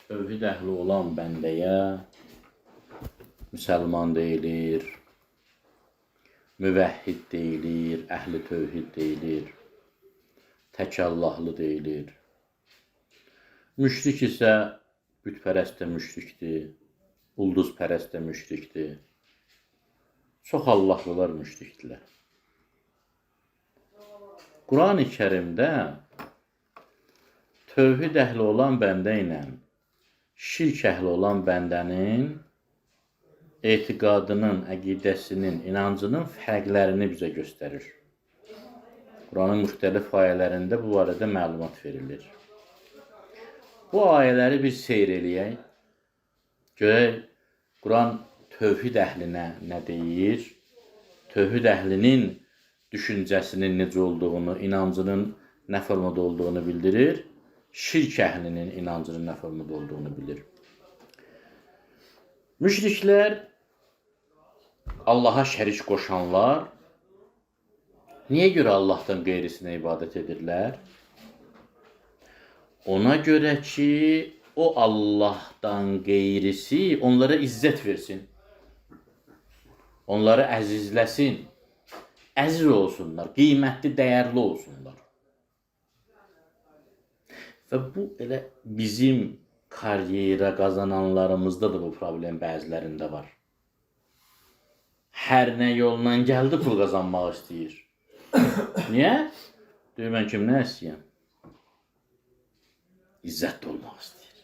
Tövhid əhli olan bəndəyə müsəlman deyilir, müvəhhid deyilir, əhli tövhid deyilir, tək Allahlı deyilir. Müşrik isə bütpərəst də müşrikdir, ulduzpərəst də müşrikdir. Çox Allahlılar müşrikdirlər. Quran-ı Kərimdə tövhid əhli olan bəndə ilə şirk əhli olan bəndənin etiqadının, əqidəsinin, inancının fərqlərini bizə göstərir. Quranın müxtəlif ayələrində bu barədə məlumat verilir. Bu ayələri bir seyr eləyək. Görək Quran tövhid əhlinə nə deyir? Tövhid əhlinin düşüncəsinin necə olduğunu, inancının nə formada olduğunu bildirir. Şirk əhlinin inancının nə formada olduğunu bilir. Müşriklər, Allaha şərik qoşanlar niyə görə Allahdan qeyrisinə ibadət edirlər? Ona görə ki, o Allahdan qeyrisi onlara izzət versin. Onları əzizləsin. Əziz olsunlar, qiymətli, dəyərli olsunlar. Və bu elə bizim karyera qazananlarımızda da bu problem bəzilərində var. Hər nə yolla gəldi pul qazanmaq istəyir. Niyə? Deyir, mən kimdən istəyirəm? İzzətli olmaq istəyir.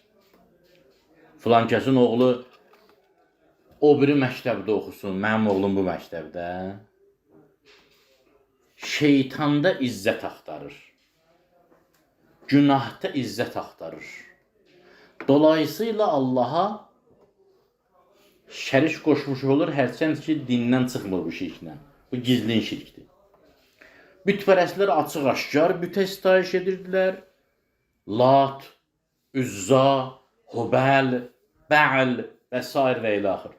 Filan kəsin oğlu o biri məktəbdə oxusun, mənim oğlum bu məktəbdə. Şeytanda izzət axtarır. Günahda izzət axtarır. Dolayısıyla Allaha şərik qoşmuş olur, hərçənd ki, dindən çıxmır bu şirklə. Bu gizlin şirkdir. Bütpərəstlər açıq-aşkar bütə sitayiş edirdilər. Lat, Üzza, Hubəl, Bə'l və sair və ilaxır.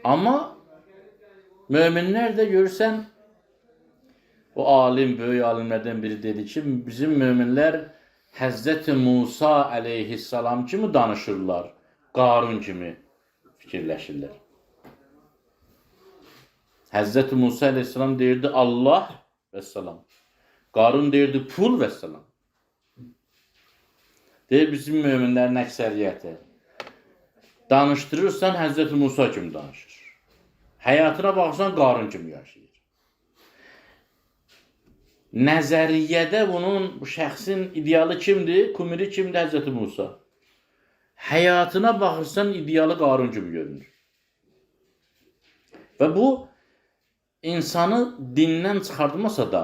Amma möminlər də görürsən, o alim, böyük alimlərdən biri dedi ki, bizim möminlər Həzrəti Musa əleyhissalam kimi danışırlar, Qarun kimi fikirləşirlər. Həzrəti Musa əleyhissalam deyirdi Allah və salam. Qarun deyirdi pul və salam. Deyir bizim möminlərin əksəriyyəti. Danışdırırsan Həzrəti Musa kimi danışır. Həyatına baxsan Qarun kimi yaşayır. Nəzəriyyədə bunun, bu şəxsin idealı kimdir? Kumiri kimdir? Həzrəti Musa. Həyatına baxırsan idealı Qarun kimi görünür. Və bu insanı dindən çıxartmasa da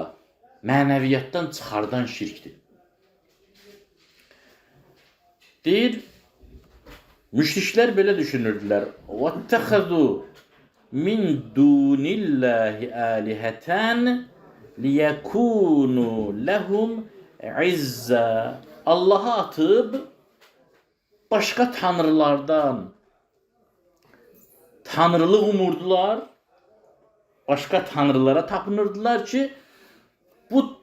mənəviyyatdan çıxardan şirkdir. Deyir, müşriklər belə düşünürdülər. وَاتَّخَذُوا min dunillahi alihatan liyekunu lehum izza. Allah'a atıb başqa tanrılardan tanrılıq umurdular. Başqa tanrılara tapınırdılar ki, bu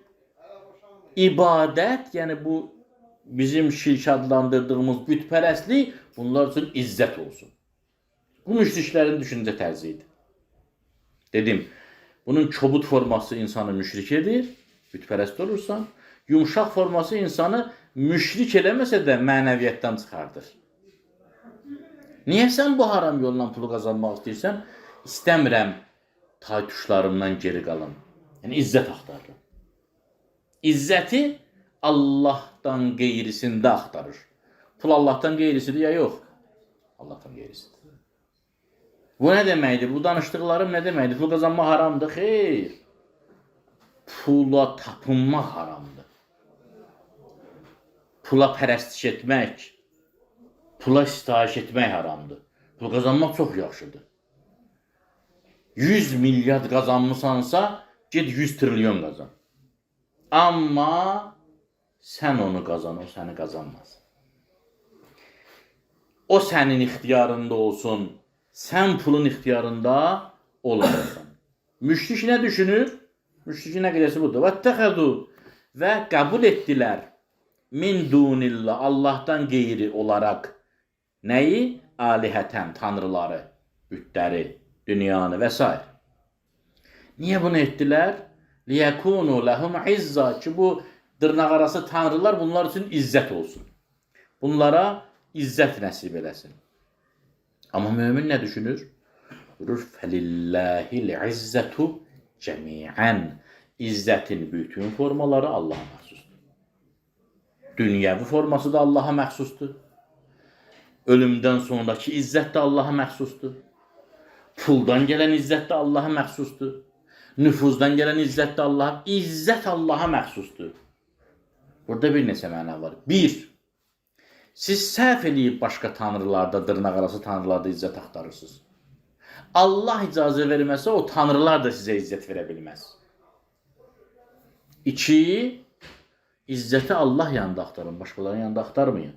ibadət, yəni bu bizim şirk adlandırdığımız bütpərəstlik bunlar üçün izzət olsun. Bu müşriklərin düşüncə tərzi idi. Dedim, bunun kobud forması insanı müşrik edir, bütpərəst olursan. Yumşaq forması insanı müşrik eləməsə də mənəviyyatdan çıxardır. Niyə sən bu haram yolla pulu qazanmaq istəyirsən? İstəmirəm tay tuşlarımdan geri qalım. Yəni izzət axtarıram. İzzəti Allahdan qeyrisində axtarır. Pul Allahdan qeyrisidir ya yox? Allahdan qeyrisidir. Bu nə deməkdir? Bu danışdıqlarım nə deməkdir? Pul qazanmaq haramdır? Xeyr. Pula tapınmaq haramdır. Pula pərəstiş etmək, pula sitayiş etmək haramdır. Pul qazanmaq çox yaxşıdır. 100 milyard qazanmısansa, get 100 trilyon qazan. Amma sən onu qazan, o səni qazanmaz. O sənin ixtiyarında olsun, sən pulun ixtiyarında olmayasan. Müşrik nə düşünür? Müşrikin əqidəsi budur. Vəttəxədu və qəbul etdilər. Min dunillah, Allahdan qeyri olaraq nəyi? Alihətən, tanrıları, bütləri, dünyanı və s. Niyə bunu etdilər? Liyəkunu ləhum izza, ki bu dırnaqarası tanrılar bunlar üçün izzət olsun. Bunlara izzət nəsib eləsin. Amma mömin nə düşünür? Buyurur, fəlilləhil izzətu cəmiən. İzzətin bütün formaları Allaha məxsusdur. Dünyəvi forması da Allaha məxsusdur. Ölümdən sonraki izzət də Allaha məxsusdur. Puldan gələn izzət də Allaha məxsusdur. Nüfuzdan gələn izzət də Allaha, izzət Allaha məxsusdur. Burada bir neçə məna var. Bir, siz səhv eləyib başqa tanrılarda, dırnaqarası tanrılarda izzət axtarırsınız. Allah icazə verməsə, o tanrılar da sizə izzət verə bilməz. İki, izzəti Allah yanında axtarın, başqalarının yanında axtarmayın.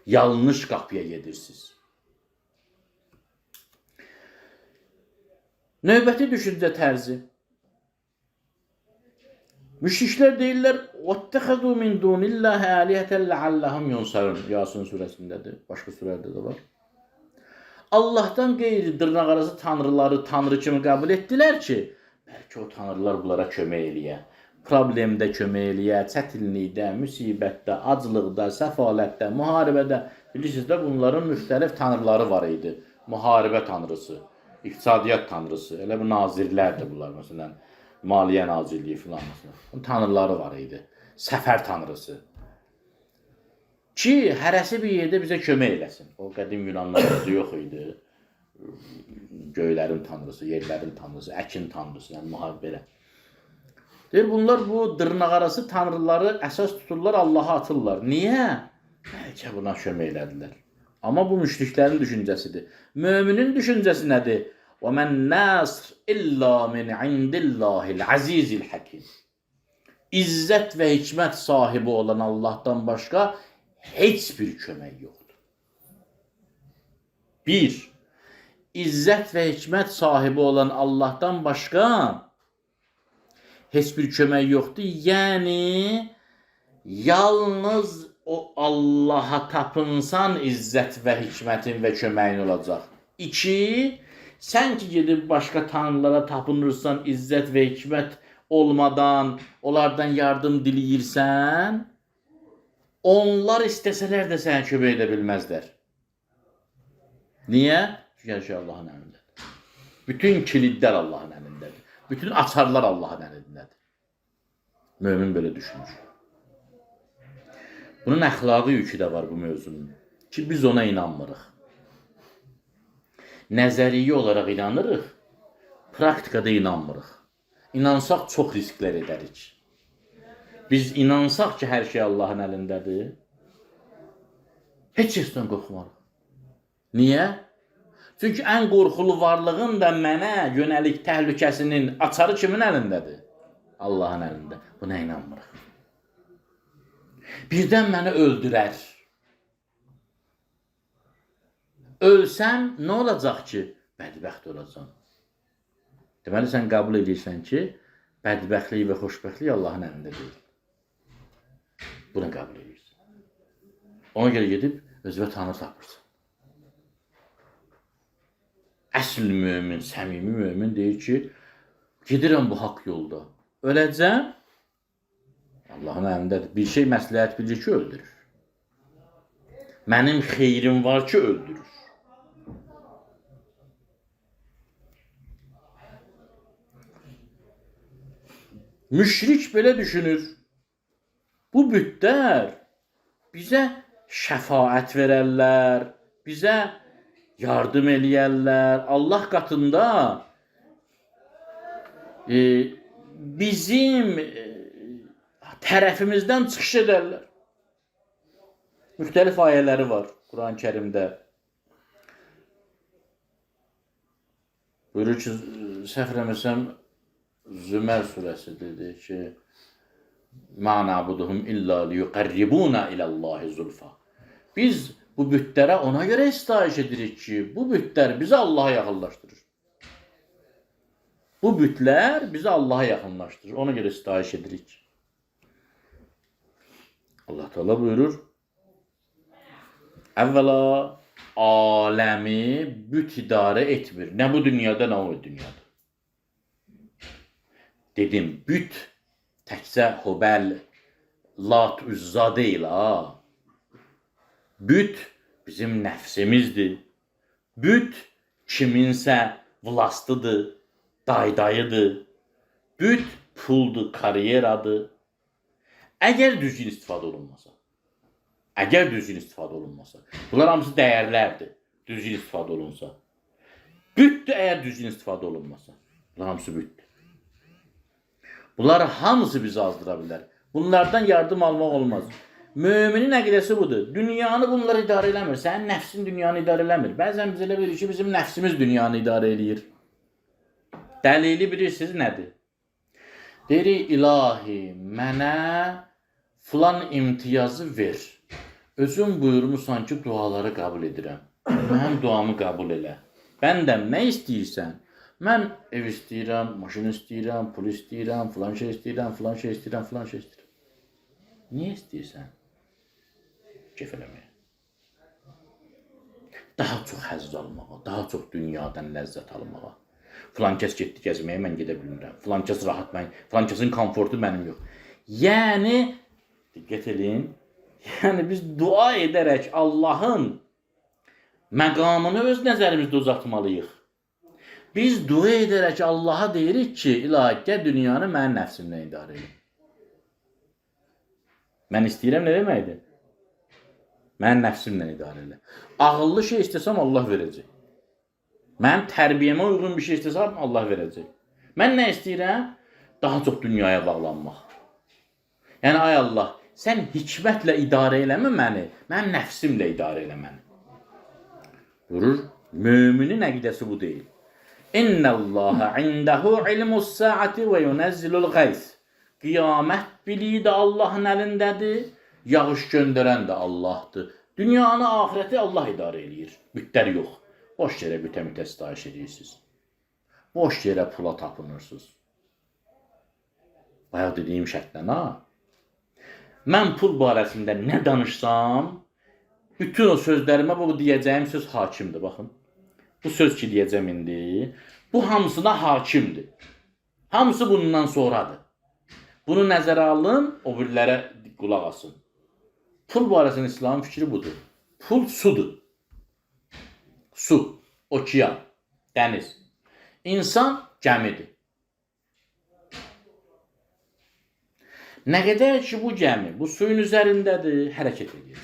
Yanlış qapıya gedirsiniz. Növbəti düşüncə tərzi. Müşriklər deyirlər: "Vettehazû min dunillahi aliheten leallehum yunsarun." Yasin surəsindədir, başqa surələrdə də var. Allahdan qeyri dırnaqarası tanrıları tanrı kimi qəbul etdilər ki, bəlkə o tanrılar bunlara kömək eləyə. Problemdə kömək eləyə, çətinlikdə, müsibətdə, aclıqda, səfalətdə, müharibədə. Bilirsiniz də bunların müxtəlif tanrıları var idi. Müharibə tanrısı, iqtisadiyyat tanrısı, elə bu nazirlərdir bunlar məsələn. Maliyyə Nazirliyi filan məsələn. Bunun tanrıları var idi. Səfər tanrısı. Ki, hərəsi bir yerdə bizə kömək eləsin. O qədim Yunanlarda yox idi. Göylərin tanrısı, yerlərin tanrısı, əkin tanrısı, yəni müharibə. Deyir, bunlar bu dırnaqarası tanrıları əsas tuturlar, Allaha atırlar. Niyə? Bəlkə buna kömək elədilər. Amma bu müşriklərin düşüncəsidir. Möminin düşüncəsi nədir? وَمَا النَّاسْرِ إِلَّا مِنْ عِنْدِ اللّٰهِ الْعَزِيزِ الْحَكِيمِ. İzzət və hikmət sahibi olan Allahdan başqa heç bir kömək yoxdur. Bir, İzzət və hikmət sahibi olan Allahdan başqa heç bir kömək yoxdur. Yəni, yalnız o Allaha tapınsan izzət və hikmətin və köməyin olacaq. İki, sən ki gedib başqa tanrılara tapınırsan, izzət və hikmət olmadan onlardan yardım diləyirsən, onlar istəsələr də sənə kömək edə bilməzlər. Niyə? Çünki hər şey Allahın əlindədir. Bütün kilidlər Allahın əlindədir. Bütün açarlar Allahın əlindədir. Mömin belə düşünür. Bunun əxlaqi yükü də var bu mövzunun. Ki biz ona inanmırıq. Nəzəriyyə olaraq inanırıq, praktikada inanmırıq. İnansaq çox risklər edərik. Biz inansaq ki, hər şey Allahın əlindədir, heç kəsdən qorxmarıq. Niyə? Çünki ən qorxulu varlığın da mənə yönəlik təhlükəsinin açarı kimin əlindədir? Allahın əlində. Buna inanmırıq. Birdən məni öldürər. Ölsəm nə olacaq ki? Bədbəxt olacam. Deməli, sən qəbul edirsən ki, bədbəxtlik və xoşbəxtlik Allahın əlində deyil. Bunu qəbul edirsən. Ona görə gedib özünə tanrı tapırsan. Əsl mömin, səmimi mömin deyir ki, gedirəm bu haqq yolda. Öləcəm, Allahın əlindədir. Bir şey məsləhət bilir ki, öldürür. Mənim xeyrim var ki, öldürür. Müşrik belə düşünür. Bu bütlər bizə şəfaət verərlər, bizə yardım eləyərlər. Allah qatında bizim tərəfimizdən çıxış edərlər. Müxtəlif ayələri var Quran-ı Kərimdə. Buyurur ki, səhv eləməsəm Zümer surəsi dedi ki, "Mə na'buduhum illa liyuqarribuna ilallahi zulfa." Biz bu bütlərə ona görə sitayiş edirik ki, bu bütlər bizi Allaha yaxınlaşdırır. Bu bütlər bizi Allaha yaxınlaşdırır. Ona görə sitayiş edirik. Allah Teala buyurur. Əvvəla aləmi büt idarə etmir. Nə bu dünyada, nə o dünyada. Dedim, büt təkcə Hubəl, Lat, Üzza deyil ha. Büt bizim nəfsimizdir. Büt kiminsə vlastıdır, daydayıdır. Büt puldur, karyeradır. Əgər düzgün istifadə olunmasa. Əgər düzgün istifadə olunmasa. Bunlar hamısı dəyərlərdir. Düzgün istifadə olunsa. Bütdür əgər düzgün istifadə olunmasa. Bunlar hamısı bütdür. Bunlar hamısı bizi azdıra bilər. Bunlardan yardım almaq olmaz. Müminin əqidəsi budur. Dünyanı bunlar idarə eləmir. Sənin nəfsin dünyanı idarə eləmir. Bəzən biz elə bilirik ki, bizim nəfsimiz dünyanı idarə eləyir. Dəlili bilirsiniz nədir? Deyirik, ilahi, mənə filan imtiyazı ver. Özün buyurmusan ki, duaları qəbul edirəm. Mənim duamı qəbul elə. Bəndəm nə istəyirsən? Mən ev istəyirəm, maşın istəyirəm, pul istəyirəm, filan şey istəyirəm, filan şey istəyirəm, filan şey istəyirəm. Niyə istəyirsən? Kef eləməyə. Daha çox həzz almağa, daha çox dünyadan ləzzət almağa. Filan kəs getdi gəzməyə, mən gedə bilmirəm. Filan kəs rahat, mən, filan kəsin komfortu mənim yox. Yəni, diqqət eləyin, yəni biz dua edərək Allahın məqamını öz nəzərimizdə uzatmalıyıq. Biz dua edərək Allaha deyirik ki, ilahi, gəl dünyanı mənim nəfsimlə idarə elə. Mən istəyirəm nə deməkdir? Mənim nəfsimlə idarə elə. Ağıllı şey istəsəm Allah verəcək. Mənim tərbiyəmə uyğun bir şey istəsəm Allah verəcək. Mən nə istəyirəm? Daha çox dünyaya bağlanmaq. Yəni ay Allah, sən hikmətlə idarə eləmə məni, mənim nəfsimlə idarə elə məni. Buyurur, müminin əqidəsi bu deyil. İnnallaha indehu ilmus saati və yunezzilul gays. Qiyamət biliyi də Allahın əlindədir, yağış göndərən də Allahdır. Dünyanı, axirəti Allah idarə eləyir, bütlər yox. Boş yerə bütə-mütə sitayiş edirsiniz. Boş yerə pula tapınırsınız. Bayaq dediyim şərtlə, ha? Mən pul barəsində nə danışsam, bütün o sözlərimə bu deyəcəyim söz hakimdir, baxın. Bu söz ki deyəcəm indi, bu hamısına hakimdir. Hamısı bundan sonradır. Bunu nəzərə alın, o birilərə qulaq asın. Pul barəsində İslamın fikri budur. Pul sudur. Su, okean, dəniz. İnsan gəmidir. Nə qədər ki bu gəmi bu suyun üzərindədir, hərəkət edir.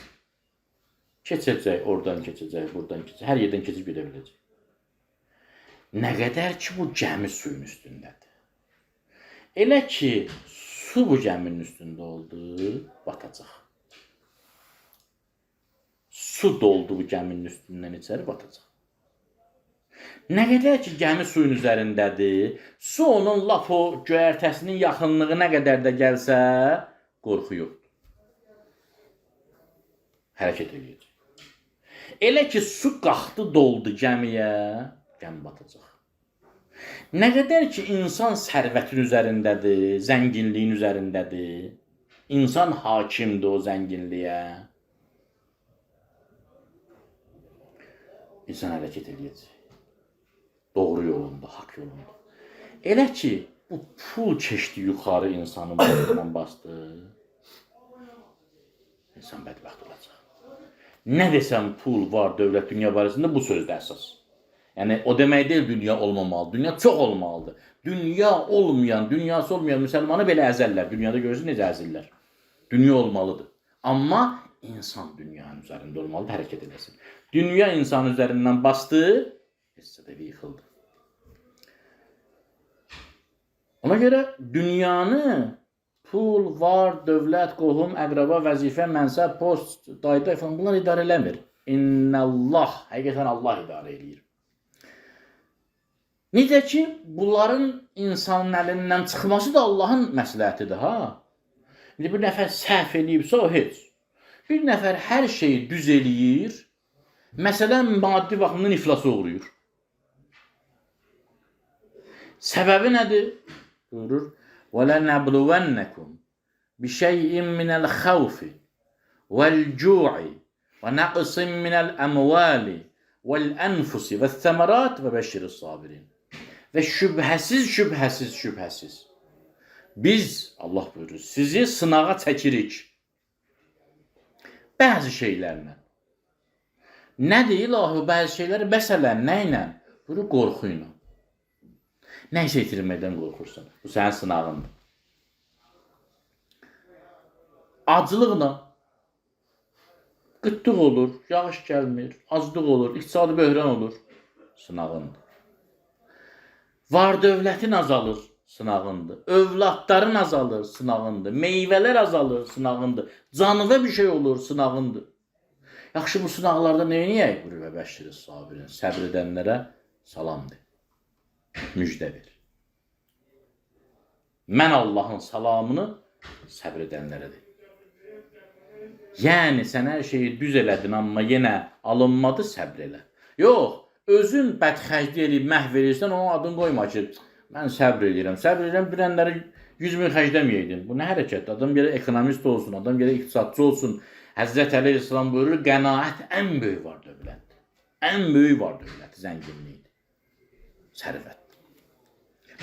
Keçəcək, oradan keçəcək, buradan keçəcək, hər yerdən keçib gedə biləcək. Nə qədər ki bu gəmi suyun üstündədir. Elə ki su bu gəminin üstündə oldu, batacaq. Su doldu bu gəminin üstündən içəri, batacaq. Nə qədər ki gəmi suyun üzərindədir, su onun lap o göyərtəsinin yaxınlığı nə qədər də gəlsə, qorxu yoxdur. Hərəkət eləyəcək. Elə ki su qalxdı, doldu gəmiyə, gəmi batacaq. Nə qədər ki insan sərvətin üzərindədir, zənginliyin üzərindədir, insan hakimdir o zənginliyə. İnsan hərəkət eləyəcək. Doğru yolunda, haqq yolunda. Elə ki bu pul keçdi yuxarı insanın boynundan bastı, insan bədbəxt olacaq. Nə desəm pul var, dövlət, dünya barəsində bu sözdə əsas. Yəni o demək deyil dünya olmamalı. Dünya çox olmalıdır. Dünya olmayan, dünyası olmayan müsəlmanı belə əzərlər. Dünyada görürsünüz necə əzirlər. Dünya olmalıdır. Amma insan dünyanın üzərində olmalıdır, hərəkət eləsin. Dünya insanın üzərindən bastı, heç də yıxıldı. Ona görə dünyanı pul, var, dövlət, qohum, əqraba, vəzifə, mənsəb, post, dayday falan bunlar idarə eləmir. İnnəllah, həqiqətən Allah idarə eləyir. Necə ki, bunların insanın əlindən çıxması da Allahın məsləhətidir, ha? İndi bir nəfər səhv eləyibsə, o heç. Bir nəfər hər şeyi düz eləyir, məsələn, maddi baxımdan iflasa uğrayır. Səbəbi nədir? Buyurur, وَلَنَبْلُوَنَّكُمْ بِشَيْءٍ مِنَ الْخَوْفِ vel-cu'i ve naqsin minel emvali vel-enfusi ve's-semerat ve beşşiris sabirin. Və şübhəsiz, şübhəsiz, şübhəsiz. Biz, Allah buyurur, sizi sınağa çəkirik. Bəzi şeylərlə. Nədir ilahi bəzi şeylər? Məsələn, nə ilə? Buyurur, qorxu ilə. Nə isə itirməkdən qorxursan. Bu sənin sınağındır. Acılıqla. Qıtlıq olur, yağış gəlmir, aclıq olur, iqtisadi böhran olur. Sınağındır. Var dövlətin azalır, sınağındır. Övladların azalır, sınağındır. Meyvələr azalır, sınağındır. Canına bir şey olur, sınağındır. Yaxşı, bu sınaqlarda nə edək? Buyurur və bəşşiris sabirin. Səbr edənlərə salam de. Müjdə ver. Mən Allahın salamını səbr edənlərə de. Yəni sən hər şeyi düz elədin, amma yenə alınmadı, səbr elə. Yox, özün bədxərclik eləyib məhv eləyirsən, onun adını qoyma ki, mən səbr eləyirəm. Səbr eləyirəm, bilənləri 100 min xərcləməyəydin. Bu nə hərəkətdir? Adam gərək ekonomist olsun, adam gərək iqtisadçı olsun. Həzrət Əli əleyhissalam buyurur, qənaət ən böyük var dövlətdir. Ən böyük var dövlət, zənginlikdir. Sərvətdir.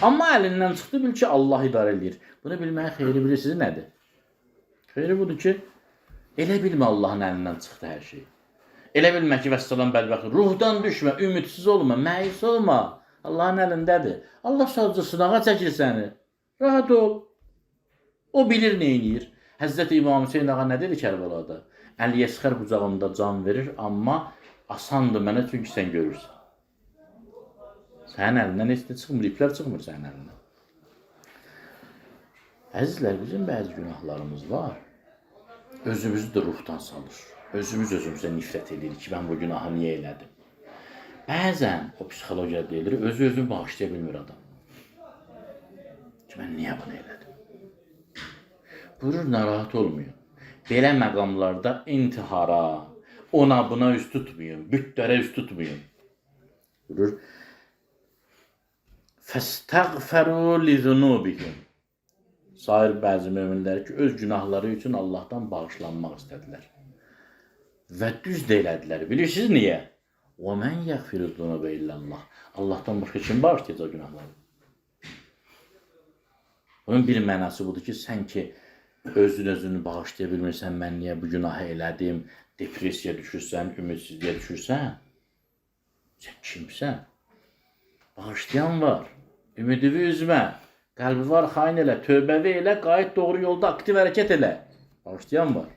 Amma əlindən çıxdı, bil ki, Allah idarə eləyir. Bunu bilməyin xeyri bilirsiniz nədir? Xeyri budur ki, elə bilmə Allahın əlindən çıxdı hər şey. Elə bilmə ki, vəssalam bədbəxt. Ruhdan düşmə, ümidsiz olma, məyus olma. Allahın əlindədir. Allah sadəcə sınağa çəkir səni. Rahat ol. O bilir nə eləyir. Həzrət İmam Hüseyn ağa nə dedi Kərbəlada? Əli Əsxər qucağında can verir, amma asandır mənə, çünki sən görürsən. Sənin əlindən heç nə çıxmır, iplər çıxmır sənin əlindən. Əzizlər, bizim bəzi günahlarımız var. Özümüzü də ruhdan salır. Özümüz özümüzə nifrət edirik ki, mən bu günahı niyə elədim? Bəzən o psixologiya deyilir, özü özünü bağışlaya bilmir adam. Ki, mən niyə bunu elədim? Buyurur, narahat olmayın. Belə məqamlarda intihara, ona buna üst tutmayın, bütlərə üst tutmayın. Buyurur, Fəstəğfəru li-zunubihim. Sair bəzi möminlər ki, öz günahları üçün Allahdan bağışlanmaq istədilər. Və düz də elədilər. Bilirsiniz niyə? Və mən yəğfiru zunubə illallah. Allahdan başqa kim bağışlayacaq günahları? Bunun bir mənası budur ki, sən ki özün özünü bağışlaya bilmirsən, mən niyə bu günahı elədim, depressiyaya düşürsən, ümidsizliyə düşürsən. Sən kimsən? Bağışlayan var. Ümidini üzmə. Qəlbi var, xain elə, tövbəvi elə, qayıt doğru yolda aktiv hərəkət elə. Bağışlayan var.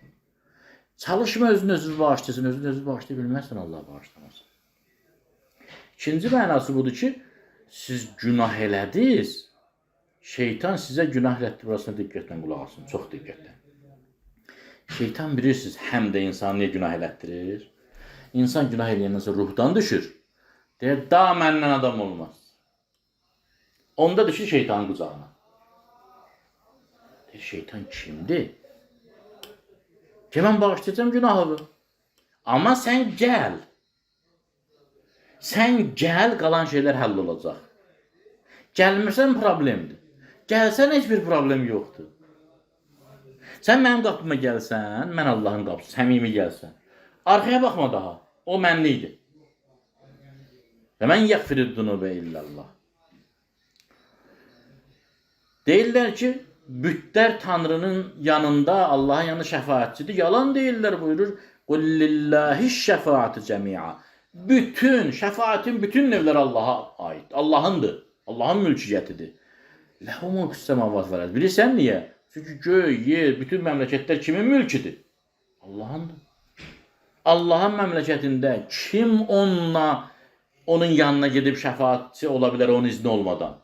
Çalışma özünü özünü bağışlasın, özünü özünü bağışlaya bilməzsən, Allah bağışlamaz. İkinci mənası budur ki, siz günah elədiniz, şeytan sizə günah elətdi, burasına diqqətlə qulaq asın, çox diqqətlə. Şeytan bilirsiniz, həm də insanı niyə günah elətdirir? İnsan günah eləyəndən sonra ruhdan düşür. Deyir, daha məndən adam olmaz. Onda düşür şeytanın qucağına. Deyir, şeytan kimdir? Ki, mən bağışlayacağam günahını. Amma sən gəl. Sən gəl, qalan şeylər həll olacaq. Gəlmirsən, problemdir. Gəlsən, heç bir problem yoxdur. Sən mənim qapıma gəlsən, mən Allahın qapısı, səmimi gəlsən. Arxaya baxma daha. O mənlikdir. Və mən yəğfirid-zunubə illallah. Deyirlər ki, bütlər Tanrının yanında, Allahın yanında şəfaətçidir. Yalan deyirlər, buyurur. Qul lillahi şəfaatü cəmi'a. Bütün, şəfaətin bütün növləri Allaha aid. Allahındır. Allahın mülkiyyətidir. Lehu mulkus semavat vel ard. Bilirsən niyə? Çünki göy, yer, bütün məmləkətlər kimin mülküdür? Allahındır. Allahın məmləkətində kim onunla, onun yanına gedib şəfaətçi ola bilər onun izni olmadan?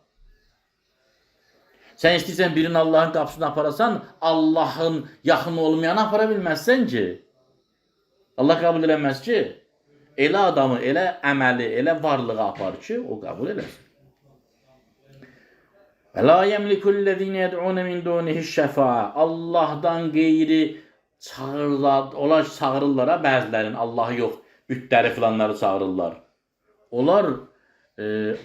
Sən istəyirsən birini Allahın qapısına aparasan, Allahın yaxın olmayanı apara bilməzsən ki. Allah qəbul eləməz ki. Elə adamı, elə əməli, elə varlığı apar ki, o qəbul eləsin. Və la yemliku'l-lezine yed'un min dunihi şəfa'a. Allahdan qeyri çağırırlar, onlar çağırırlar ha bəzilərin, Allahı yox, bütləri filanları çağırırlar. Onlar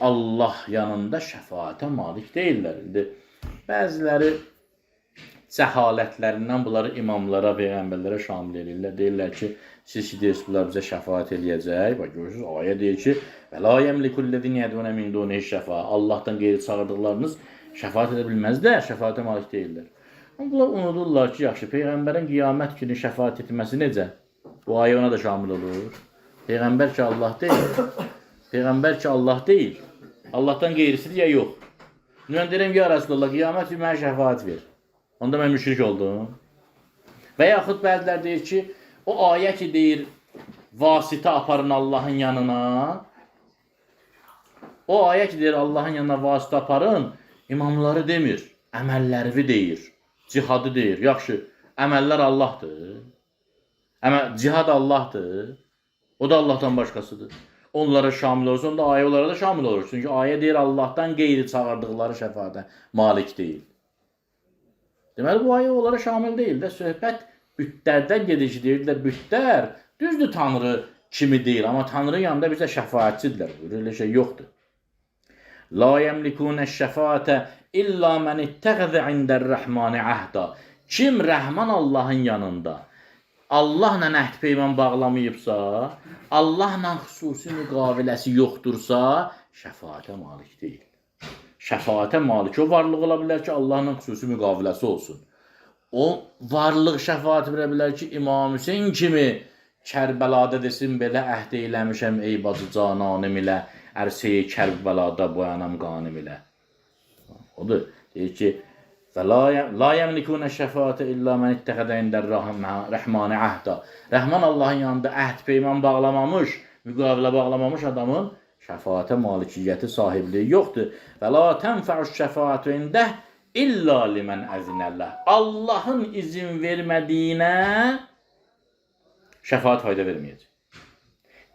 Allah yanında şəfaətə malik deyillər. İndi bəziləri cəhalətlərindən bunları imamlara, peyğəmbərlərə şamil edirlər. Deyirlər ki, siz ki deyirsiniz, bunlar bizə şəfaət eləyəcək. Bax görürsünüz, ayə deyir ki, və la yemlikullezine yed'une min dunihi şəfa. Allahdan qeyri çağırdıqlarınız şəfaət edə bilməzlər, şəfaətə malik deyillər. Amma bunlar unudurlar ki, yaxşı, peyğəmbərin qiyamət günü şəfaət etməsi necə? Bu ayə ona da şamil olur. Peyğəmbər ki Allah deyil. Peyğəmbər ki Allah deyil. Allahdan qeyrisidir ya yox. Mən deyirəm ya Rəsulullah, qiyamət günü mənə şəfaət ver. Onda mən müşrik oldum. Və yaxud bəzilər deyir ki, o ayə ki deyir, vasitə aparın Allahın yanına. O ayə ki deyir, Allahın yanına vasitə aparın, imamları demir, əməlləri deyir, cihadı deyir. Yaxşı, əməllər Allahdır. Cihad Allahdır. O da Allahdan başqasıdır. Onlara şamil olursa, onda ayə onlara da şamil olur. Çünki ayə deyir, Allahdan qeyri çağırdıqları şəfaətə malik deyil. Deməli, bu ayə onlara şamil deyil də. Söhbət bütlərdən gedir ki, deyirlər, bütlər düzdür Tanrı kimi deyil, amma Tanrının yanında bizə şəfaətçidirlər. Elə şey yoxdur. La yemlikune şəfaətə illa men ittəxəzə indər-Rəhmani əhda. Kim Rəhman Allahın yanında Allahla əhd peyman bağlamayıbsa, Allahla xüsusi müqaviləsi yoxdursa, şəfaətə malik deyil. Şəfaətə malik o varlıq ola bilər ki, Allahla xüsusi müqaviləsi olsun. O varlıq şəfaət verə bilər ki, İmam Hüseyn kimi Kərbəlada desin, belə əhd eyləmişəm ey bacı cananim ilə, ərsəyi Kərbəlada boyanam qanim ilə. Odur. Deyir ki, və la yemlikune şəfaətə illa men ittəxədə indər rəhmani əhda. Rəhman Allahın yanında əhd peyman bağlamamış, müqavilə bağlamamış adamın şəfaətə malikiyyəti sahibliyi yoxdur. Və la tənfə'uş şəfaətü indəh illa limen əzinəllah. Allahın izin vermədiyinə şəfaət fayda verməyəcək.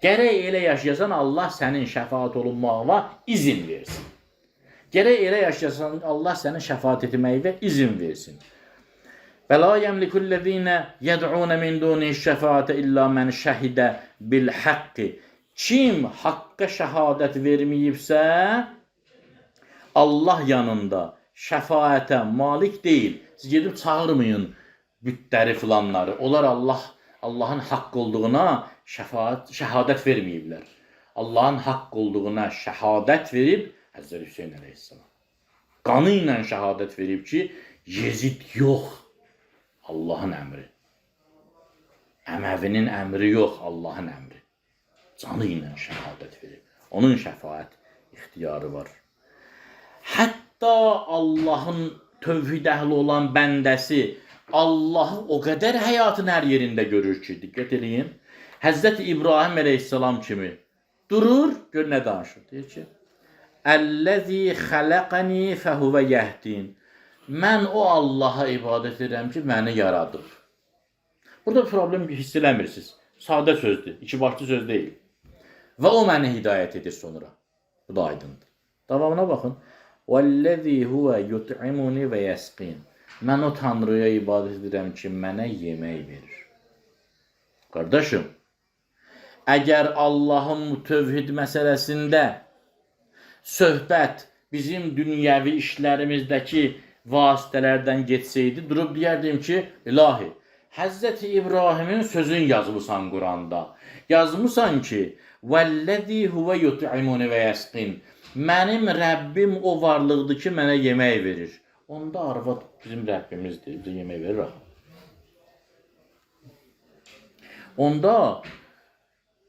Gərək elə yaşayasan, Allah sənin şəfaət olunmağına izin versin. Gərək elə yaşayasan, Allah sənin şəfaət etməyinə izin versin. Və la yemlikullezine yed'un min dunihi şəfaətə illa men şəhidə bil haqqi. Kim haqqa şəhadət verməyibsə, Allah yanında şəfaətə malik deyil. Siz gedib çağırmayın bütləri filanları. Onlar Allahın haqq olduğuna şəhadət verməyiblər. Allahın haqq olduğuna şəhadət verib Həzrət Hüseyn əleyhissalam. Qanı ilə şəhadət verib ki, Yezid yox, Allahın əmri. Əməvinin əmri yox, Allahın əmri. Canı ilə şəhadət verib. Onun şəfaət ixtiyarı var. Hətta Allahın tövhid əhli olan bəndəsi Allahı o qədər həyatın hər yerində görür ki, diqqət eləyin. Həzrət İbrahim əleyhissalam kimi durur, gör nə danışır. Deyir ki, Əlləzi xələqəni fəhuvə yəhdin. Mən o Allaha ibadət edirəm ki, məni yaradıb. Burada problem hiss eləmirsiniz. Sadə sözdür, iki başlı söz deyil. Və o məni hidayət edir sonra. Bu da aydındır. Davamına baxın. Vəllazi huvə yut'imuni və yəsqin. Mən o Tanrıya ibadət edirəm ki, mənə yemək verir. Qardaşım, əgər Allahın tövhid məsələsində söhbət bizim dünyəvi işlərimizdəki vasitələrdən getseydi, durub deyərdim ki, ilahi, Həzrəti İbrahimin sözünü yazmısan Quranda. Yazmısan ki, vəlləzi huvə yut'imuni və yəsqin. Mənim Rəbbim o varlıqdır ki, mənə yemək verir. Onda arvad bizim Rəbbimizdir, bizə yemək verir axı. Onda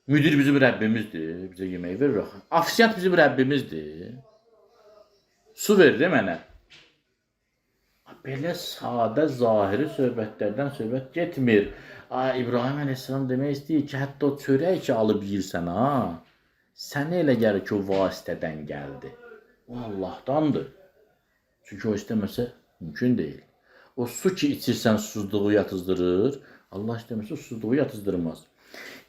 müdir bizim Rəbbimizdir, bizə yemək verir axı. Ofisiant bizim Rəbbimizdir. Su verir mənə. Belə sadə zahiri söhbətlərdən söhbət getmir. İbrahim əleyhissalam demək istəyir ki, hətta o çörək ki alıb yeyirsən ha, sənə elə gəlir ki, o vasitədən gəldi. O Allahdandır. Çünki o istəməsə mümkün deyil. O su ki içirsən susuzluğu yatızdırır. Allah istəməsə susuzluğu yatızdırmaz.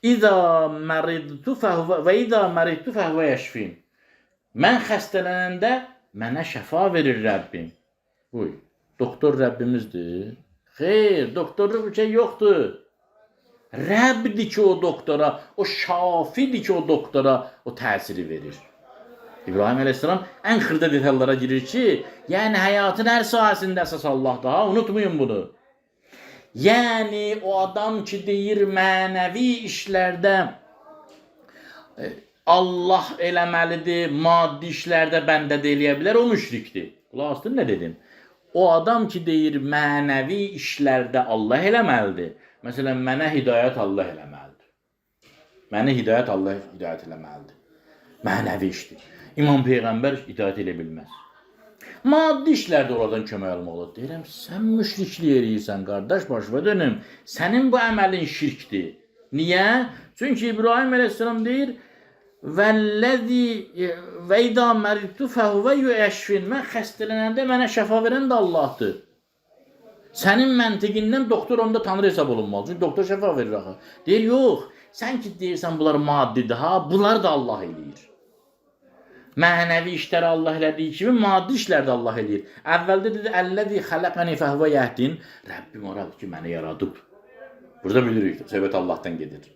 İza məridtu fəhvə və iza məridtu fəhvə yəşfin. Mən xəstələnəndə mənə şəfa verir Rəbbim. Buy. Doktor Rəbbimizdir. Xeyr, doktorluq bir şey yoxdur. Rəbbdir ki o doktora, o şafidir ki o doktora o təsiri verir. İbrahim əleyhissalam ən xırda detallara girir ki, yəni həyatın hər sahəsində əsas Allahdır. Ha, unutmayın bunu. Yəni o adam ki deyir mənəvi işlərdə Allah eləməlidir, maddi işlərdə bəndə də eləyə bilər, o müşrikdir. Qulaq asdın nə dedim? O adam ki deyir mənəvi işlərdə Allah eləməlidir. Məsələn, mənə hidayət Allah eləməlidir. Məni hidayət Allah hidayət eləməlidir. Mənəvi işdir. İmam Peyğəmbər hidayət elə bilməz. Maddi işlərdə onlardan kömək almaq olar. Deyirəm, sən müşriklik eləyirsən, qardaş, başıma dönüm. Sənin bu əməlin şirkdir. Niyə? Çünki İbrahim əleyhissalam deyir: "Vəllazi və izâ məridtu fəhuvə yeşfin." Mən xəstələnəndə mənə şəfa verən də Allahdır. Sənin məntiqindən doktor onda tanrı hesab olunmalı. Çünki doktor şəfa verir axı. Deyir, yox, sən ki deyirsən bunlar maddidir ha, bunlar da Allah eləyir. Mənəvi işləri Allah elədiyi kimi maddi işləri də Allah eləyir. Əvvəldə dedi əlləzi xələqəni fəhvə yəhdin. Rəbbim o Rəbb ki məni yaradıb. Burada bilirik, söhbət Allahdan gedir.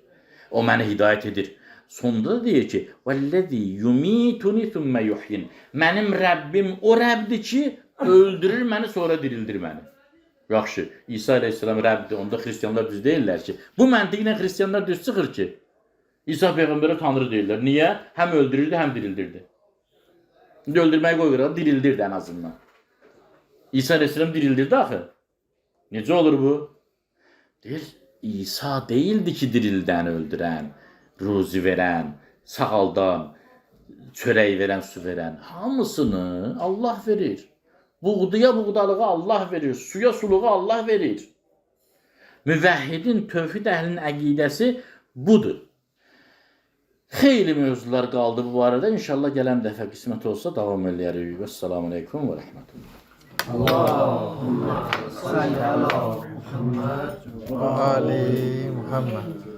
O məni hidayət edir. Sonda da deyir ki, vəlləzi yumituni thumma yuhyin. Mənim Rəbbim o Rəbbdir ki, öldürür məni, sonra dirildir məni. Yaxşı, İsa əleyhissalam Rəbbdir. Onda xristianlar düz deyirlər ki, bu məntiqlə xristianlar düz çıxır ki, İsa peyğəmbərə tanrı deyirlər. Niyə? Həm öldürürdü, həm dirildirdi. İndi öldürməyi qoy qırağa, dirildirdi ən azından. İsa əleyhissalam dirildirdi axı. Necə olur bu? Deyir, İsa değildi ki dirildən, öldürən, ruzi verən, sağaldan, çörək verən, su verən. Hamısını Allah verir. Buğdaya buğdalığı Allah verir, suya suluğu Allah verir. Müvəhhidin, tövhid əhlinin əqidəsi budur. Xeyli mövzular qaldı bu arada. İnşallah gələn dəfə qismət olsa davam eləyərik. Vəssalamu aleykum və rəhmətullah. Allahümme salli ala Muhammed Və ali Muhammed.